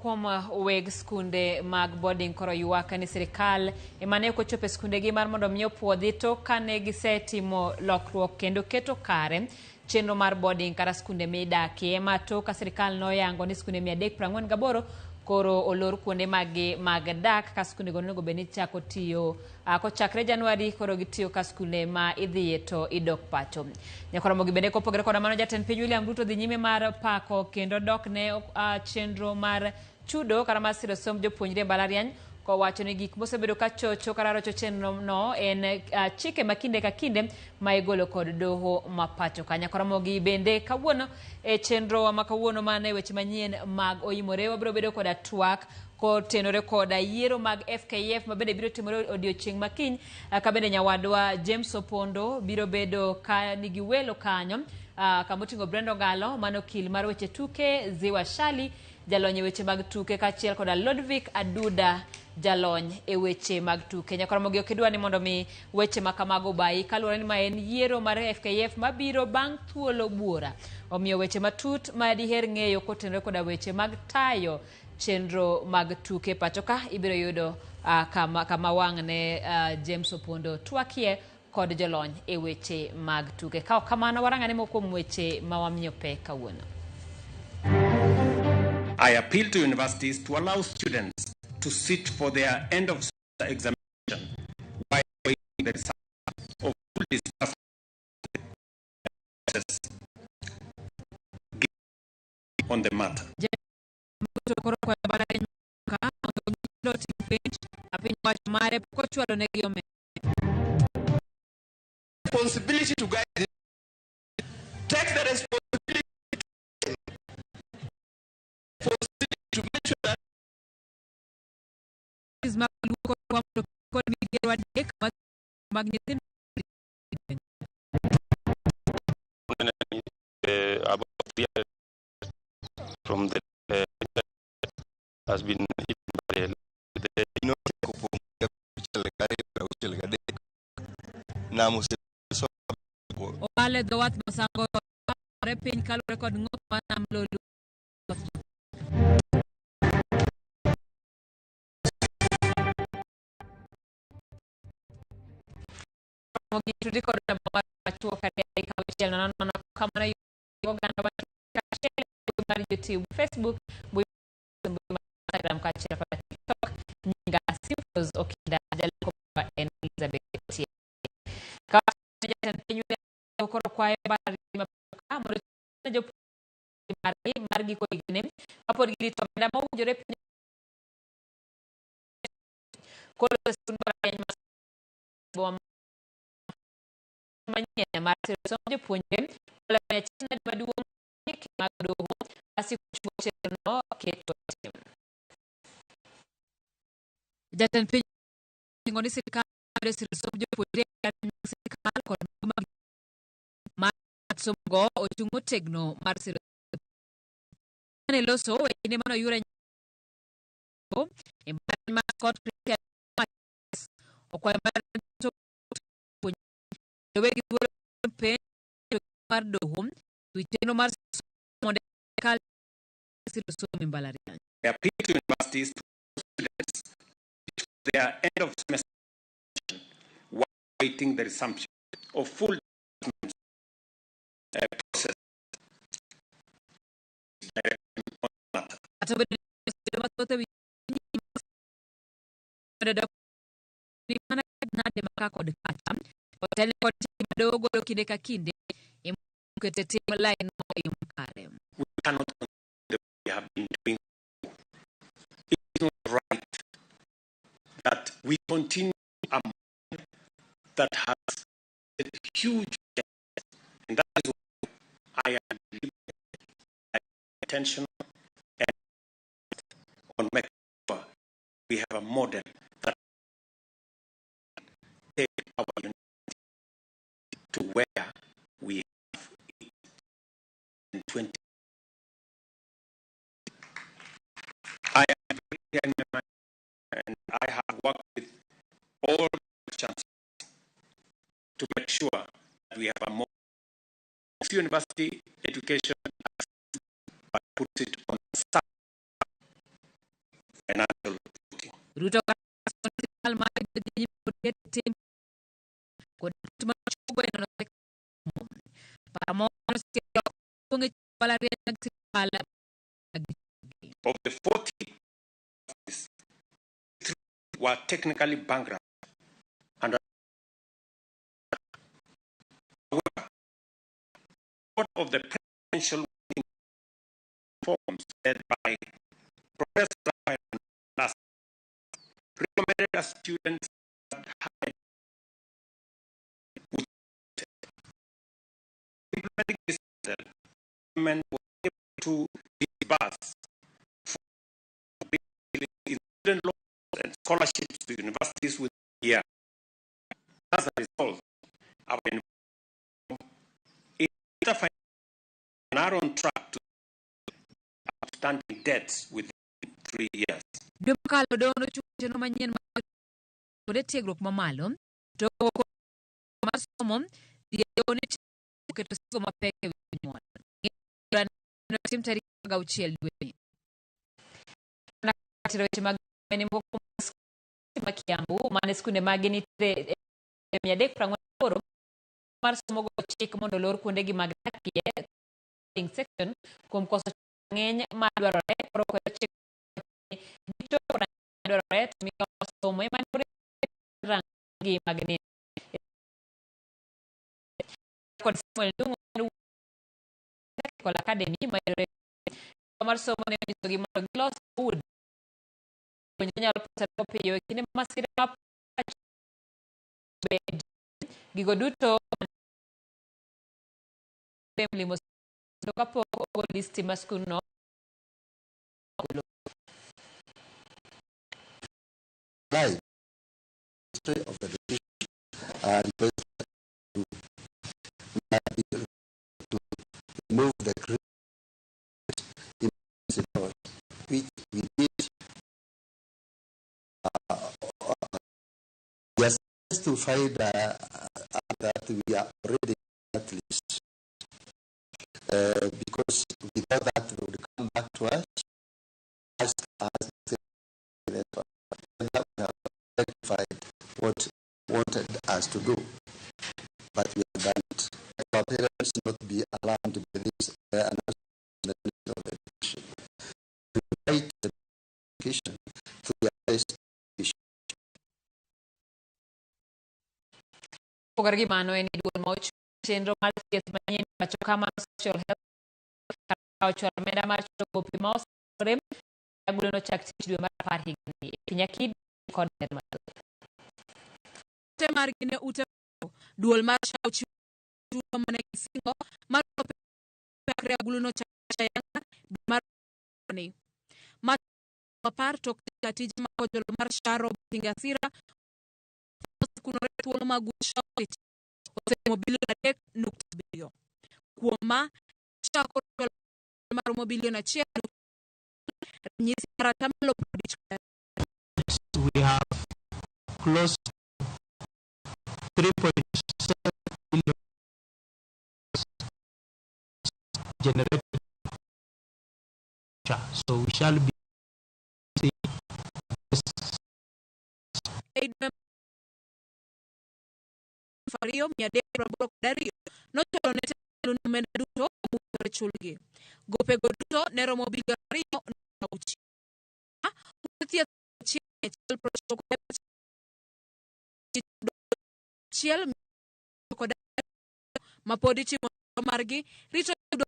kuom weg skunde mag boarding koro ywak ni sirikal ema ne ok ochopo e skundegi mar mondo mi opuodhi tok kane gisetimo lokruok kendo keto kare chenro mar boarding kata skunde midakie ma tok ka sirikal noyango ni skunde 348 koro olor kuonde maggi mag dak ka skundego nonego bed ni chako tiyo kochakre Januari koro gitiyo ka skunde ma idhiye to idok pacho. Nyakoromogi bende kopogore koda mano jatend piny William Ruto dhi nyime mar pako kendo dok ne chenro mar chudo kata mar siro somb jopuonjre e mbalariany kowacho ni gik mosebedo ka chocho kata rocho chenro no en chike ma kinde ka kinde ma igolo kod doho ma pacho ka. Nyakoromogi bende kawuono e chenro ma kawuono mana e weche manyien mag oyimore wabiro bedo koda twak kotenore koda yiero mag FKF ma bende biro timore odiochieng' ma kiny ka bende nyawadwa James Opondo biro bedo ka nigi welo kanyo kama oting'o Brenda Ogalo mano okil mar weche tuke, Ziwa Shali jalony e weche mag tuke kaachiel koda Lodvik Aduda jalony e weche mag tuke. Nyakoromogi ok idwa ni mondo mi weche ma kamago obayi kaluwore ni ma en yiero mar FKF mabiro bang' thuolo buora. Omiyo weche matut ma diher ng'eyo kotenore koda weche mag tayo chenro mag tuke pacho ka ibiro yudo kama wang' ne James Opondo twakie kod jolony e weche mag tuke. Ka ok kamano warang'ane moko kuom weche ma wamiyo pek kawuono. I appeal to universities to allow students to sit for their end of semester examination while waiting the result of full disbursement process on the matter. Ruto koro kwayo mbalariany ka mondo nyithindo otim penj ka piny owacho mare pok ochwalo negi omenda. Responsibility to guide this. Take the responsibility to make sure that mag luoko kod migepe adek mag nyithindo About 300 from the has been hit by the Nam oseso Owale dho wath Masango ore piny kaluwore kod ng'ok mar nam Lolwe. Tudi kod namba mar machuok 3 6 0 0 kamano oganda kaachiel mar YouTube, Facebook, mbui mar Instagram kaachiel kod TikTok. Nyinga Simfos Okinda, jaloko en Elizabeth Otieno. Ka jatend piny koro kwayo mbalariany ma mondo jopuonjre margi mar giko higni kapod girito omenda mowinjore piny koro skund mbalariany ma boma manyien mar siro somb jopuonjre olero achiel maduong' chike mag doho masiko chungo chenrono keto tim. Jatend piny osingo ni sirkal medo siro somb jopuonjre e mag sirkal kod mag mar somo go ochung' motegno mar siro ne loso e kinde mane oyure e mbalariany mar Scott Christian okwayo mar wegi thuolo penjo mar doho wi chenro mar somo mondo eka siro somo e mbalariany. I appeal to universities to students to their end of semester while waiting the resumption of full process direction on the matter. Kata obedo ni osebedo mathoth e wi dok ni mana nade maka kod kacha otelne kod chike ma doho golo kinde ka kinde imokete tim line no e yo makare. We cannot continue the way we have been doing. It is not right that we continue a model that has a huge debt. And that is why I am deliberate, intentional, and on making sure we have a model that take our university to where we have it in 20. I am very clear in my mind, and I have worked with all the chancellors to make sure that we have a more university education, but put it on Ruto sirkal mare dhi nyime kod keto tim kod rit ma nochiwo e nono Paro moro kuong e mbalariany mag sirkal mag Of the 40 three were technically bankrupt and however, part of the presidential reforms led by Professor Raphael Barasa recommended a student higher which implementing this model, government was able to disburse 4 billion in student loans and scholarships to universities within a year. As a result, our universities are on track to outstanding debts within 3 years. Dwe mokalo doho nochiwo chenro manyien mar kuonde tiegruok mamalo to mar somo dhi e doho ne oketo sigo mapek e wi jonyuol. Notim tarik 16 dweni. Tero weche mag ni moko kuom ma Kiambu mane skunde mage nitiere e 348 mar somo go chik mondo olor kuondegi mag dakie section kuom koso ng'eny ma dwarore koro kwedo chik gichopo dwarore to migao mar somo ema rangi mag nindo kod Samuel Ndung'u Technical Academy mayudore mar somo ne onyisogi mondo gilos udi puonjre nyalo pasore piyo e kinde masira ma bed gigo duto limo kapok ogol listi mar skundno ogolo. Right. Ministry of Education requested to remove the great emergency laws, which we did just to find that we are already at list. Because we thought that they would come back to us, ask us whether we have rectified what wanted us to do. But we have done it. Our parents not be alarmed by this announcement of education. We invite the education to address issue. Opogore gi mano en ni duol ma ochung' chenro mar thieth manyien pacho ka mar social health ochwalo omenda mar chulo gope ma oselore agulu nochak tich dwe mar 10 higani e piny Akidi kod ler mathoth. Ute margi ne ute duol mar SHA ochiwo chudo mane gisingo mar chakre agulu nochak ayanga dwe mar ni ma 10 tok jatije mag ojolo mar SHA Robert Ingasira osekunore thuolo mag SHA oseromo bilion 3.7. Kuom ma, SHA koro chwalo maromo bilion 1 ranyisi mar 50%. We have close to 3.7 billion generated. So we shall be seeing this E dwe 2382 nochulo ne telo ni omenda duto mowinjore chulgi. Gopego duto ne romo bilion 2.6. Ute thieth 1195 achiel kod ma pod itimo nonro margi rito yudo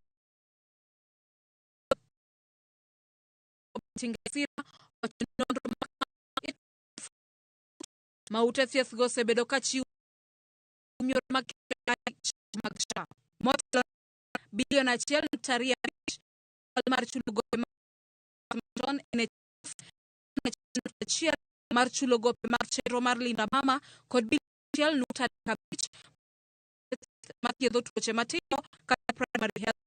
Tingasira owacho ni nonro ma ma ute thieth go osebedo ka chiwo yore mag mag SHA motelo bilion 1.25 mar chulo gope mag NHIF 1 mar chulo gope mag chenro mar Linda Mama kod bilion 1.35 mar thiedho tuoche matindo kata primary health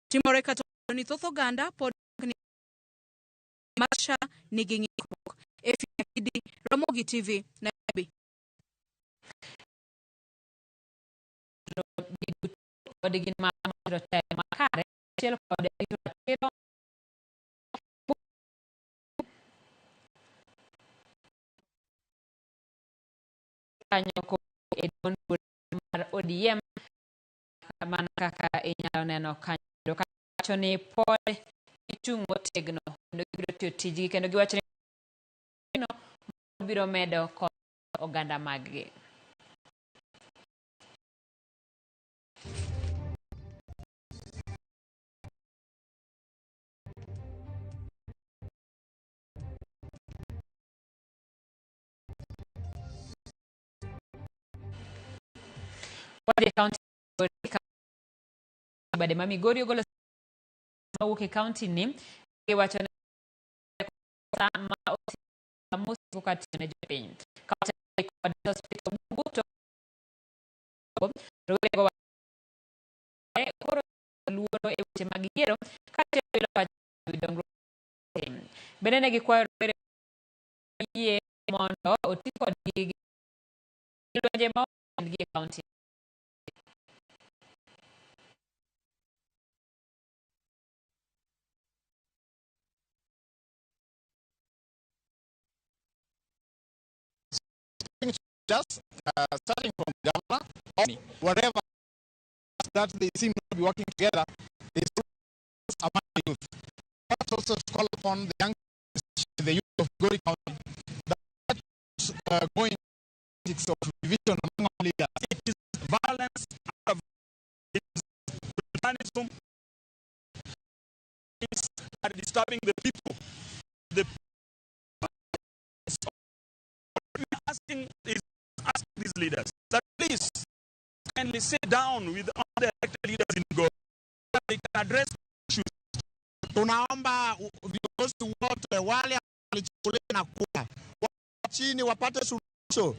timore kata obedo ni thoth oganda pod ni mar SHA nigi ng'ikruok. Efi Akidi, Ramogi TV, Nairobi. Kod gin mar telo makare achiel kod rito ratiro. kanyo kowuok e duond bura mar ODM mana kaka inyalo neno kanyo kawacho ni pod gichung' motegno kendo gibiro tiyo tijgi kendo giwacho ni biro medo konyo oganda maggi. Wadhi e kaunti bade ma Migori ogolo mawuok e kaunti ni giwacho ni ma mosiko ka tiyo ne jopiny. Kaunti kod hospital Bungu to rowerego koro luoro e weche mag yiero kaachiel gi loko dongruok. Bende ne gikwayo rowere yie mondo oti kodgi gi lwenje ma gi e kaunti. Just starting from governor, whatever that they seem to be working together, they among the youth. But also to call upon the young, the youth of Gori County, that going of division among our leaders. It is violence, it is brutalism, are disturbing the people. The we are asking is ask these leaders that please kindly sit down with all the elected leaders in Gori. They can address issues. Tunaomba viongozi wote wale walichukuliwa na kura chini wapate suluhisho,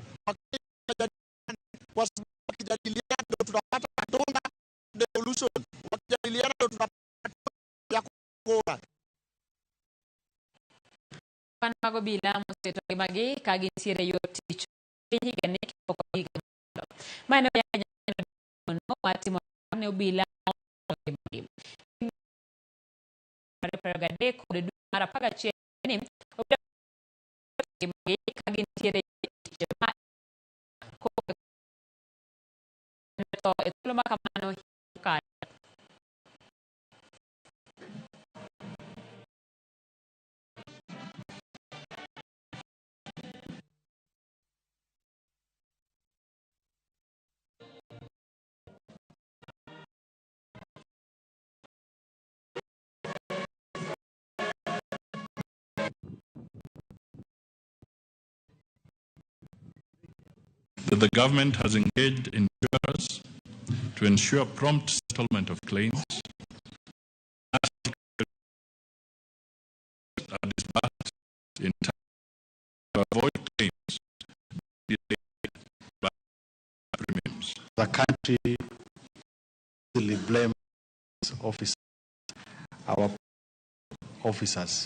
kwa sababu wakijadiliana ndio tutapata matunda devolution, wakijadiliana ndio tutapata ya kura. Kwan mag obila moseto ngimagi ka gintiere e yor tich piny higani kipoko higa mokalo. Ma ne oyanyo matimo ne obila ngimagi. Mar 23 kod dwe mar 11 ni obila ngimagi ka gintiere e tich ma to e thuolo ma kamano mokalo. That the government has engaged insurers to ensure prompt settlement of claims are disbursed in time to avoid claims delayed by premiums. The country easily blames officers, our officers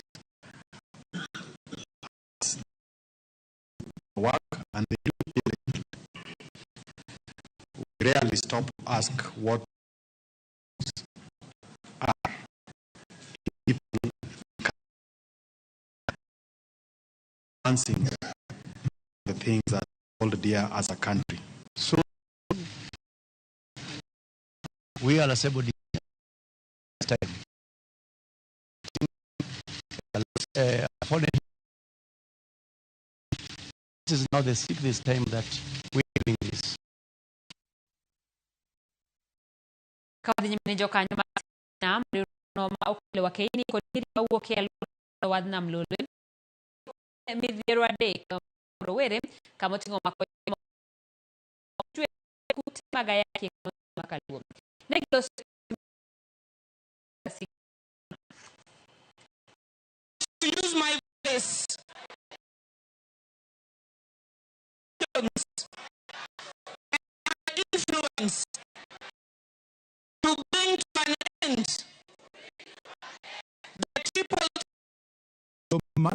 work and they do diligently. We rarely stop to ask what are people advancing the things that hold dear as a country. So we are assembled this time. This is now the sixth time that we are doing this. Ka wadhi nyime ni jokanyo mar nam riwruogno ma okelo wakeini kod nyiri mawuok e alwora wadh nam Lolwe midhiero adek rowere kama oting'o mako chwe kute mag ayaki e kaunti ma Kaluo. Ne giloso to use my voice and my influence to bring to an end the triple Mar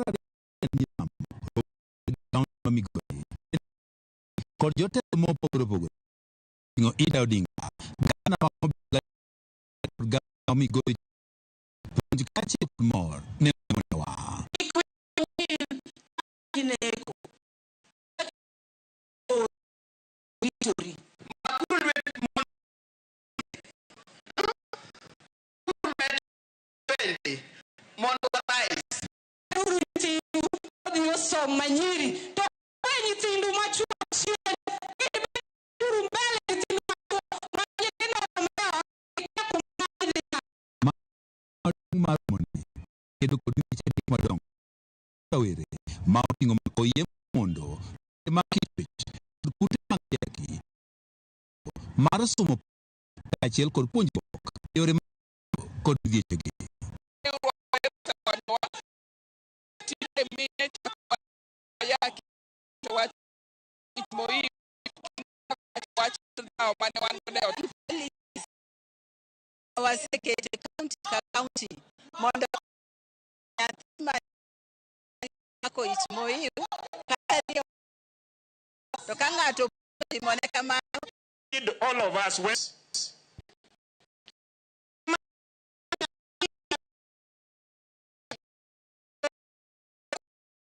Migori kod jotelo mopogore opogore oting'o Ida Odinga, gavana ma Homa Bay, Migori puonj kaachiel kod mor ne omonyowa. Gineko. Tori. Mondo rise. Uru nyithindu odhi osom manyiri to we nyithindu machuo chien uru mbele nyithindu machuo ma nyithindo ma kuma gidhi. Maduong' mar romoni kedo kod weche adek madongo rawere ma oting'o mako yie mondo mag kichwech kod kute mag ayaki mar somo kaachiel kod puonjruok e yore kod midhiechegi. Tinde mine chako ayaki to wach moi wach dhawo mane wan godo e ot. Wasekete county ka county mondo nyathi ma mako ich mohiu kata dhi to ka ng'ato otimone kamano. Need all of us when